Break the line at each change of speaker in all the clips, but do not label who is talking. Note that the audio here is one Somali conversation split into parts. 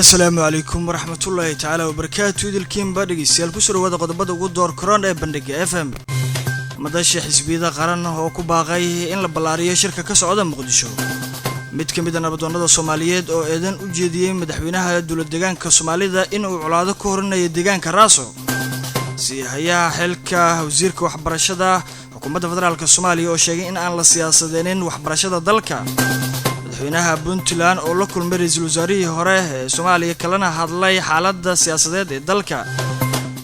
Asalaamu calaykum waraxmatullaahi tacaala wabarakaatu. Idilkiinba dhegeystayaal, kusoo dhawaada qodobada ugu door koran ee Bandhiga FM. Madasha xisbiyada qaran oo ku baaqay in la ballaariyo shirka ka socda Muqdisho. Mid ka mid a nabadoonnada Soomaaliyeed oo eedan u jeediyey madaxweynaha dowlad deegaanka Soomaalida inuu colaado ka horinayo deegaanka Raaso. Siihayaha xilka wasiirka waxbarashada xukuumadda federaalk Soomaaliya oo sheegay in aan la siyaasadeynin waxbarashada dalka. Madaxweynaha Puntland oo la kulmay ra-iisul wasaarihii hore ee Soomaaliya, kalena hadlay xaaladda siyaasadeed ee dalka.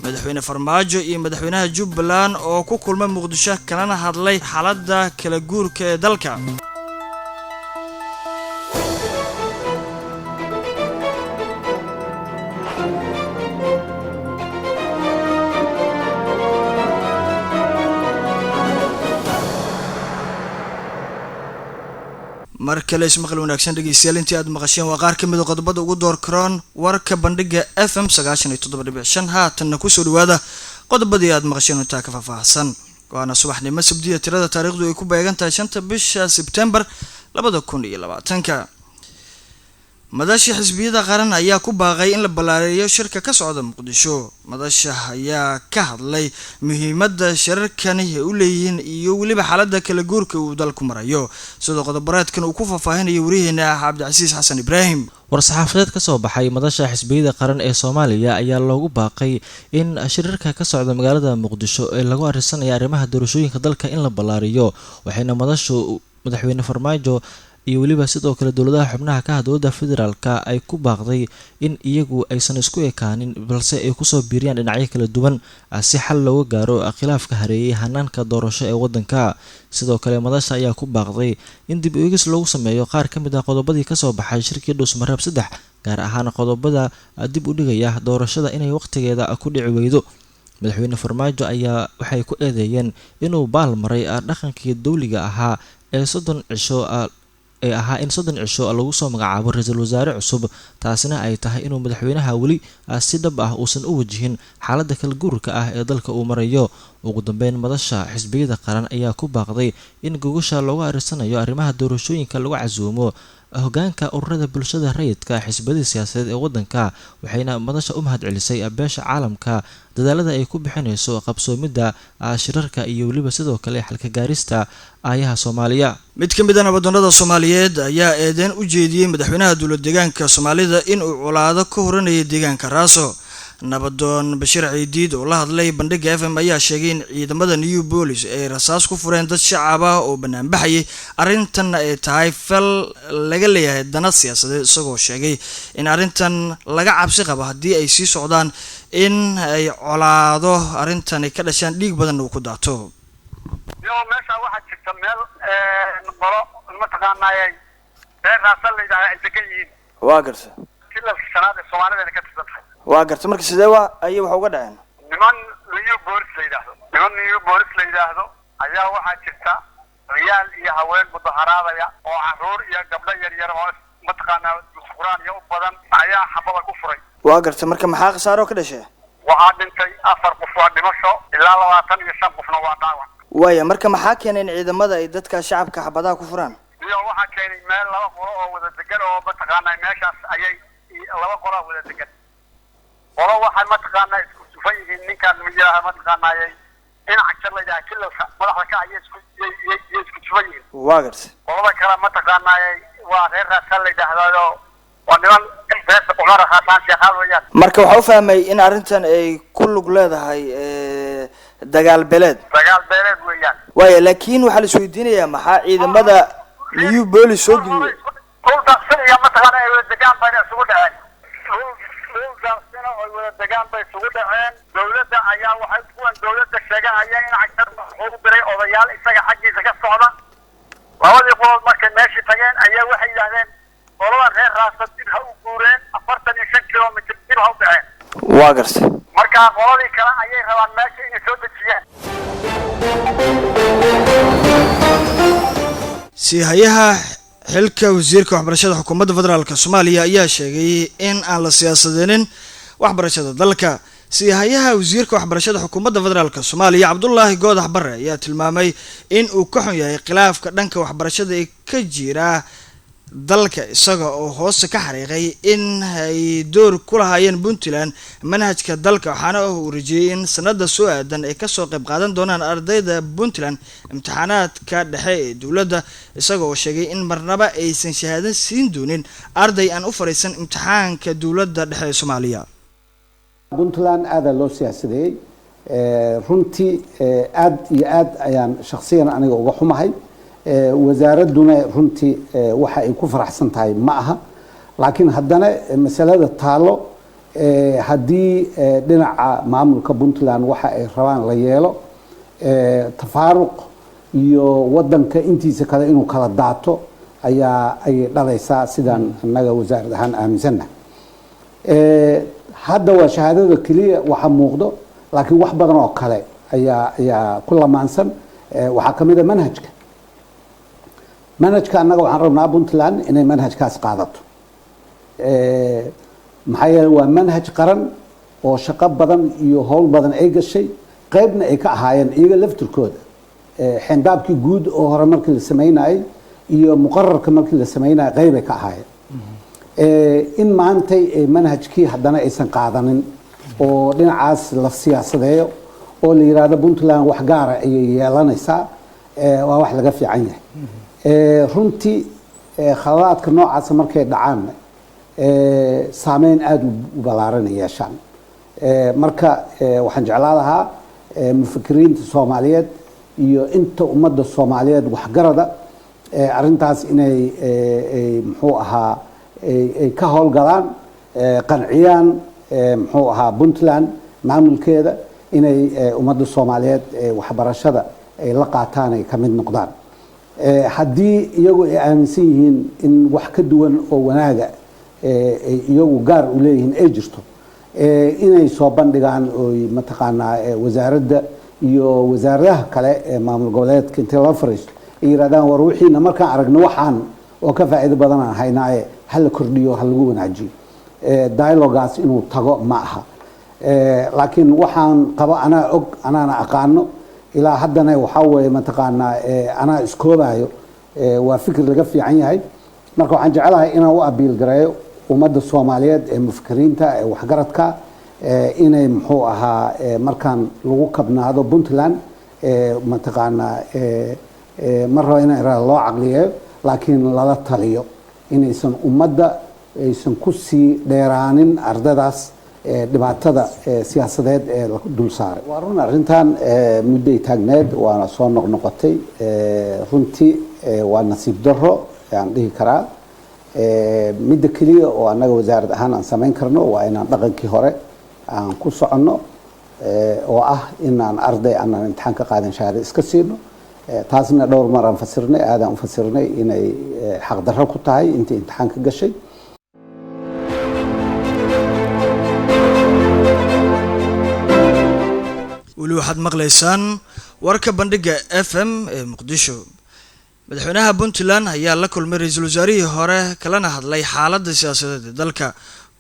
Madaxweyne Farmaajo iyo madaxweynaha Jubbaland oo ku kulmay Muqdisho, kalena hadlay xaaladda kala guurka ee dalka. Mar kale ismaqal wanaagsan dhegeystayaal, intii aad maqasheen waa qaar ka mid a qodobada ugu door karoon warka Bandhiga FM 97.5. Haatanna kusoo dhawaada qodobadii aad maqasheen intaa ka faahfaahsan. Waana subaxnimo Sabdiya, tirada taariikhdu ay ku beegan tahay 5-ta bisha Sebtembar 2020-ka. Madasha xisbiyada qaran ayaa ku baaqay in la ballaareeyo shirka ka socda Muqdisho. Madasha ayaa ka hadlay muhiimadda shirarkani ay u leeyihiin iyo weliba xaaladda kala guurka uu dalku marayo, sidoo qodoboreedkan uu ku faahfaahinayo wariyaheena Cabdicasiis Xasan Ibraahim.
War-saxaafadeed ka soo baxay madasha xisbiyada qaran ee Soomaaliya ayaa loogu baaqay in shirarka ka socda magaalada Muqdisho ee lagu arrinsanaya arrimaha doorashooyinka dalka in la ballaariyo, waxayna madashu madaxweyne Farmaajo iyo weliba sidoo kale dowladaha xubnaha ka ah dowladda federaalka ay ku baaqday in iyagu aysan isku ekaanin, balse ay kusoo biiriyaan dhinacyo kala duwan si xal looga gaaro khilaafka hareeyay hanaanka doorasho ee waddanka. Sidoo kale madasha ayaa ku baaqday in dib u eegis loogu sameeyo qaar ka mid ah qodobadii kasoo baxay shirkii Dhuusmareeb 3, gaar ahaan qodobada dib u dhigaya doorashada inay waqtigeeda ku dhici weydo. Madaxweyne Farmaajo ayaa waxay ku eedeeyeen inuu baal maray dhaqankii dowliga ahaa ee 30 cisho ee ahaa in 30 cisho lagu soo magacaabo ra-iisul wasaare cusub, taasina ay tahay inuu madaxweynaha weli si dhab ah uusan u wajihin xaaladda kala guurka ah ee dalka uu marayo. Ugu dambeyn, madasha xisbiyada qaran ayaa ku baaqday in gogosha loogu arisanayo arrimaha doorashooyinka lagu casuumo hogaanka ururada bulshada rayidka, xisbiyadii siyaasadeed ee waddanka, waxayna madasha u mahadcelisay beesha caalamka dadaalada ay ku bixinayso qabsoomidda shirarka iyo weliba sidoo kale xalka gaarista aayaha Soomaaliya.
Mid ka mid a nabadoonnada Soomaaliyeed ayaa eedeyn u jeediyey madaxweynaha dowlad deegaanka Soomaalida inuu colaado ka horanayay deegaanka Raaso. Nabadoon Bashiir Ciidiid oo la hadlay Bandhiga FM ayaa sheegay in ciidamada New Bolis ay rasaas ku fureen dad shacab ah oo banaanbaxayay, arrintanna ay tahay fal laga leeyahay dana siyaasadeed, isagoo sheegay in arrintan laga cabsi qabo haddii ay sii socdaan in ay colaado arrintani ka dhashaan, dhiig badanna uu ku daato.
Yo, meesha waxaa jirta meel qolo mataqaanaaye reer Raasa la yidhahda ay degan yihiin.
Waa garta.
Kilalka shanaad ee Soomaalidana ka tirsan tahay.
Waa garta. Marka sidee waa ayay wax uga dhaceen?
Niman New Bolis la yidhaahdo, niman New Bolis la yidhaahdo ayaa waxaa jirta ciyaal iyo haween mudaharaadaya oo caruur iyo gabdho yar yar oo mataqaanaa quraan iyo u badan ayaa xabada ku furay.
Waa garta. Marka maxaa khasaaro ka dhashay?
Waxaa dhintay 4 qof, waa dhimasho, ilaa 25 qofna waa dhaawac.
Waaya, marka maxaa keenay in ciidamada ay dadka shacabka xabadaha ku furaan?
Iyo waxaa keenay meel laba qolo oo wada degan oo mataqaanaa meeshaas ayay laba qolaa wada degan. Qolo waxay mataqaanaa isku sufan yihiin ninkaan miyaha mataqaanaayay dhinaca jar la yidhaha kilalka madaxda ka ayay isku yay isku sufan yihiin.
Waa garta.
Qolada kale mataqaanaayay waa reer Raasa la yidhaahdayo, waa niman reer Cumar Khaataan Sheekhaal weeyaan.
Marka waxaa u fahmay in arrintan ay ku lug leedahay dagaal beeleed.
Dagaal beeleed weeyaan.
Waaya, laakiin waxaa la isweydiinayaa maxaa ciidamada New Bolis soo geliyay?
Dhul daaqsin iyo mataqaana ay wada degaan bayna isugu dhaceen. Dhul daaqsina oo ay wada degaan bay isugu dhaceen. Dowladda ayaa waxay kuwan dowladda sheeganaya in Cagtar wuxuu u diray odayaal isaga xaggiisa ka socda. Labadii qolood markay meeshii tageen ayaa waxay yidhaahdeen qolada reer Raasa dib ha u guureen, 45 kilomitr dib ha u dhaceen.
Waa garta.
Marka qoladii kale ayay rabaan meesha inay soo dejiyaan.
Siihayaha xilka wasiirka waxbarashada xukuumadda federaalk Soomaaliya ayaa sheegay in aan la siyaasadeynin waxbarashada dalka. Siihayaha wasiirka waxbarashada xukuumadda federaalk Soomaaliya, Cabdulaahi Goodax Barre, ayaa tilmaamay in uu ka xun yahay khilaafka dhanka waxbarashada ee ka jira dalka, isaga oo hoose ka xariiqay in ay door ku lahaayeen Puntland manhajka dalka, waxaana uu rajiyey in sanada soo aadan ay kasoo qayb qaadan doonaan ardayda Puntland imtixaanaadka dhexe ee dowladda, isaga oo sheegay in marnaba aysan shahaado siin doonin arday aan u fariisan imtixaanka dowladda dhexe ee Soomaaliya.
Puntland aadaa loo siyaasadeeyey runtii, aad iyo aad ayaan shaksiyan aniga uga xumahay. Wasaaradduna runtii waxa ay ku faraxsan tahay ma aha, laakiin haddana masalada taalo, haddii dhinaca maamulka Puntland waxa ay rabaan la yeelo, tafaaruq iyo wadanka intiisa kale inuu kala daato ayaa ayay dhalaysaa, sidaan annaga wasaarad ahaan aaminsannahay. Hadda waa shahaadada keliya waxa muuqdo, laakiin wax badan oo kale ayaa ku lamaansan. Waxaa ka mid a manhajka. Manhajka annaga waxaan rabnaa Puntland inay manhajkaas qaadato, maxaa yeele waa manhaj qaran oo shaqo badan iyo howl badan ay gashay, qeybna ay ka ahaayeen iyaga laftirkooda. Xendaabkii guud oo hore markii la sameynayay iyo muqararka markii la sameynayay qeyb ay ka ahaayeen. In maantay manhajkii haddana aysan qaadanin oo dhinacaas la siyaasadeeyo oo la yidhaahdo Puntland wax gaara ayay yeelanaysaa, waa wax laga fiican yahay runtii. Khaladaadka noocaasa markay dhacaanna saameyn aada u ballaaran ay yeeshaan. Marka waxaan jeclaa lahaa mufakiriinta Soomaaliyeed iyo inta ummadda Soomaaliyeed waxgarada arrintaas inay muxuu ahaa ay ka howlgalaan, qanciyaan muxuu ahaa Puntland maamulkeeda inay ummadda Soomaaliyeed waxbarashada ay la qaataan, ay ka mid noqdaan. Haddii iyagu ay aaminsan yihiin in wax ka duwan oo wanaaga ay iyagu gaar u leeyihiin ay jirto, inay soo bandhigaan oy mataqaanaa wasaaradda iyo wasaaradaha kale ee maamul goboleedka intay la fariisto ay yidhahdaan, war wixiina markaan aragno waxaan oo ka faa'iido badan aan haynaaye, ha la kordhiyo, ha lagu wanaajiyo. Dialogaas inuu tago ma aha, laakiin waxaan qabo anaa og, anaana aqaano, ilaa haddana waxaa weeye mataqaanaa anaa iskoobayo, waa fikir laga fiican yahay. Marka waxaan jecelahay inaan u abiil gareeyo ummadda Soomaaliyeed ee mufakiriinta ee waxgaradka inay muxuu ahaa markaan lagu kabnaado Puntland, mataqaanaa ma rabo inaan iraado loo caqliyeeyo, laakiin lala taliyo inaysan ummadda aysan ku sii dheeraanin ardadaas dhibaatada siyaasadeed ee la dul saaray. Waa run, arrintan mudday taagneed, waana soo noqnoqotay runtii. Waa nasiib darro aan dhihi karaa. Midda keliya oo annaga wasaarad ahaan aan samayn karno waa inaan dhaqankii hore aan ku soconno, oo ah inaan arday aanan imtixaan ka qaadan shahaado iska siino. Taasna dhowr mar aan fasirnay, aadaan u fasirnay inay xaqdarro ku tahay intii imtixaan ka gashay.
Weli waxaad maqlaysaan warka Bandhiga FM ee Muqdisho. Madaxweynaha Puntland ayaa la kulmay ra-iisul wasaarihii hore, kalena hadlay xaaladda siyaasadeed ee dalka.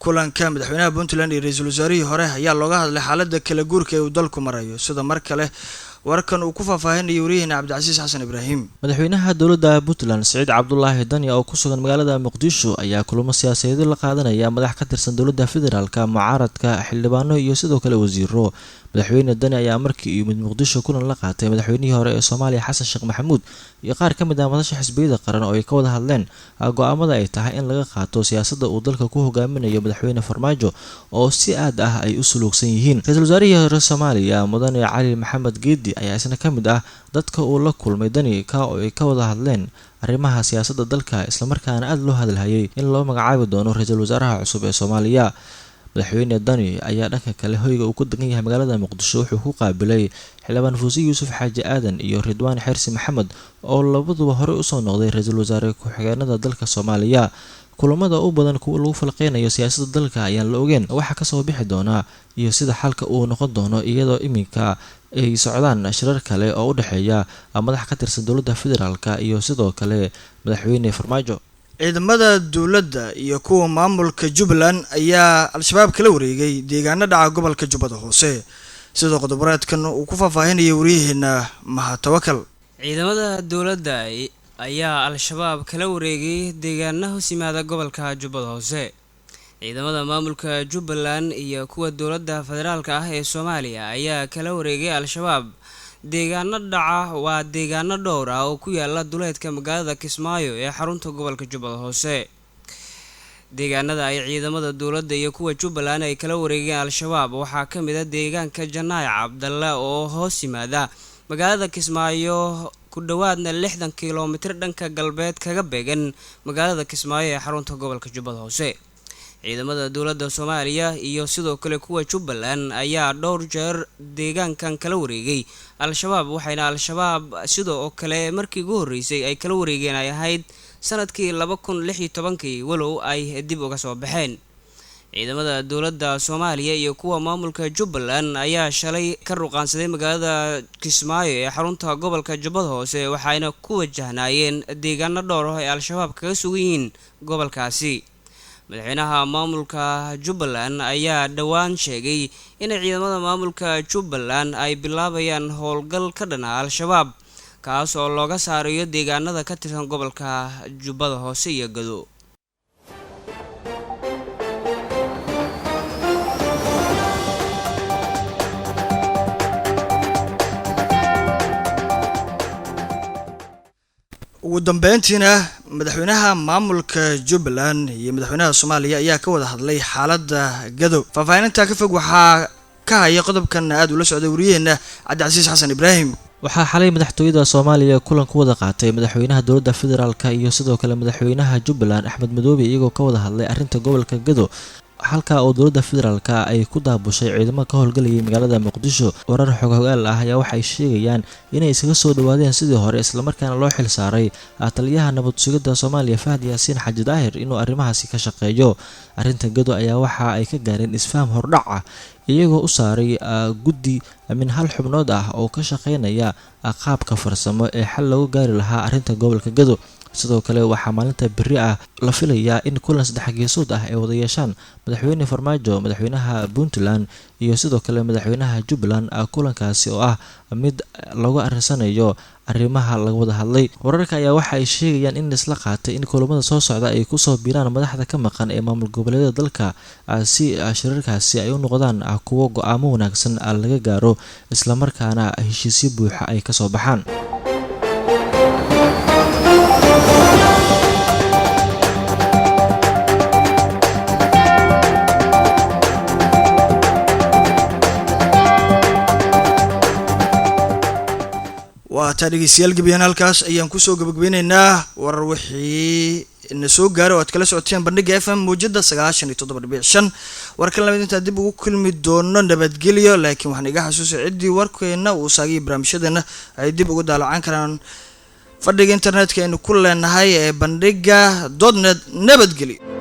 Kulanka madaxweynaha Puntland iyo ra-iisul wasaarihii hore ayaa looga hadlay xaaladda kala guurka ee uu dalku marayo, sida mar kale warkan uu ku faahfaahinayay waryaheena Cabdicasiis Xasan Ibraahim.
Madaxweynaha dowladda Puntland Siciid Cabdulaahi Dani oo ku sugan magaalada Muqdisho ayaa kulamo siyaasadeed la qaadanaya madax ka tirsan dowladda federaalka, mucaaradka, xildhibaano iyo sidoo kale wasiiro. Madaxweyne Dani ayaa markii yimid Muqdisho kulan la qaatay madaxweynihii hore ee Soomaaliya Xasan Sheekh Maxamuud iyo qaar ka mid ah madasha xisbiyada qaran oo ay ka wada hadleen go-aamada ay tahay in laga qaato siyaasadda uu dalka ku hogaaminayo madaxweyne Farmaajo oo si aad ah ay u suluugsan yihiin. Ra-iisul wasaarihii hore Soomaaliya Mudane Cali Maxamed Geedi ayaa isna ka mid ah dadka uu la kulmay Dani, ka oo ay ka wada hadleen arrimaha siyaasadda dalka, islamarkaana aada loo hadalhayay in loo magacaabi doono ra-iisul wasaaraha cusub ee Soomaaliya. Madaxweyne Dani ayaa dhanka kale hoyga uu ku degan yahay magaalada Muqdisho wuxuu ku qaabilay xildhibaan Fuusi Yuusuf Xaaji Aadan iyo Ridwaan Xersi Maxamed oo labaduba horey usoo noqday ra-iisul wasaare ku-xigeenada dalka Soomaaliya. Kulamada u badan kuwa lagu falqeynayo siyaasadda dalka ayaan la ogeen waxaa kasoo bixi doonaa iyo sida xalka uu noqon doono, iyadoo iminka ay socdaan shirar kale oo u dhexeeya madax ka tirsan dowladda federaalka iyo sidoo kale madaxweyne Farmaajo.
Ciidamada dowladda iyo kuwa maamulka Jubbaland ayaa Al-Shabaab kala wareegay deegaano dhaca gobolka Jubbada Hoose, sidoo qodoboreedkan uu ku faahfaahinayay waryaheena Mahatawakal.
Ciidamada dowladda ayaa Al-Shabaab kala wareegay deegaana hoos yimaada gobolka Jubbada Hoose. Ciidamada maamulka Jubbaland iyo kuwa dowladda federaalka ah ee Soomaaliya ayaa kala wareegay Al-Shabaab deegaano dhaca waa deegaano dhowr ah oo ku yaala duleedka magaalada Kismaayo ee xarunta gobolka Jubbada Hoose. Deegaanada ay ciidamada dowladda iyo kuwa Jubbaland ay kala wareegeen Al-Shabaab waxaa ka mid a deegaanka Janaac Cabdalle oo hoos yimaada magaalada Kismaayo, ku dhowaadna 60 kilomitir dhanka galbeed kaga beegan magaalada Kismaayo ee xarunta gobolka Jubbada Hoose. Ciidamada dowladda Soomaaliya iyo sidoo kale kuwa Jubbaland ayaa dhowr jeer deegaankan kala wareegay Al-Shabaab, waxayna Al-Shabaab sidoo kale markii ugu horreysay ay kala wareegeen ay ahayd sanadkii 2016-kii, walow ay dib uga soo baxeen. Ciidamada dowladda Soomaaliya iyo kuwa maamulka Jubbaland ayaa shalay ka ruqaansaday magaalada Kismaayo ee xarunta gobolka Jubbada Hoose, waxayna ku wajahnaayeen deegaano dhowr ah ee Al-Shabaab kaga sugan yihiin gobolkaasi. Madaxweynaha maamulka Jubbaland ayaa dhowaan sheegay in ciidamada maamulka Jubbaland ay bilaabayaan howlgal ka dhan ah Al-Shabaab, kaas oo looga saarayo deegaanada ka tirsan gobolka Jubbada Hoose iyo Gado.
Ugu dambeyntiina, madaxweynaha maamulka Jubbaland iyo madaxweynaha Soomaaliya ayaa ka wada hadlay xaaladda Gadow. Faahfaahinintaa ka fog waxaa ka haya qodobkan aada ula socday wariyaheena Cabdicasiis Xasan Ibraahim.
Waxaa xalay madaxtooyada Soomaaliya kulan ku wada qaatay madaxweynaha dowladda federaalka iyo sidoo kale madaxweynaha Jubbaland Axmed Madoobe, iyagoo ka wada hadlay arrinta gobolka Gado, halka oo dowladda federaalka ay ku daabushay ciidamo ka howlgalayay magaalada Muqdisho. Warar xoghogaal ah ayaa waxay sheegayaan inay isaga soo dhawaadeen sidii hore, islamarkaana loo xil saaray taliyaha nabad sugidda Soomaaliya Fahad Yaasiin Xaji Daahir inuu arrimahaasi ka shaqeeyo. Arrinta Gado ayaa waxa ay ka gaareen isfaham hordhac ah, iyagoo u saaray guddi min hal xubnood ah oo ka shaqeynaya qaabka farsamo ee xal loogu gaari lahaa arrinta gobolka Gado. Sidoo kale waxaa maalinta berri ah la filayaa in kulan saddex geesood ah ay wada yeeshaan madaxweyne Farmaajo, madaxweynaha Puntland iyo sidoo kale madaxweynaha Jubbaland, kulankaasi oo ah mid lagu arinsanayo arrimaha laga wada hadlay. Wararka ayaa waxa ay sheegayaan in isla qaatay in kulamada soo socda ay kusoo biiraan madaxda ka maqan ee maamul goboleedyada dalka, si shirarkaasi ay u noqdaan kuwo go-aamo wanaagsan laga gaaro, islamarkaana heshiisyo buuxa ay kasoo baxaan.
Waa taa dhegeystayaal, gebiyan halkaas ayaan kusoo gabagabeyneynaa warar wixii na soo gaaray oo aad kala socoteen Bandhiga FM muujada 97.5. Warkan lamid intaan dib ugu kulmi doono, nabadgelyo. Laakiin waxaan iga xasuusay, ciddii warkeena uu saagay barnaamijyadeena ay dib ugu daalacan karaan fadhiga internetka aynu ku leenahay ee bandhiga .net. Nabadgelyo.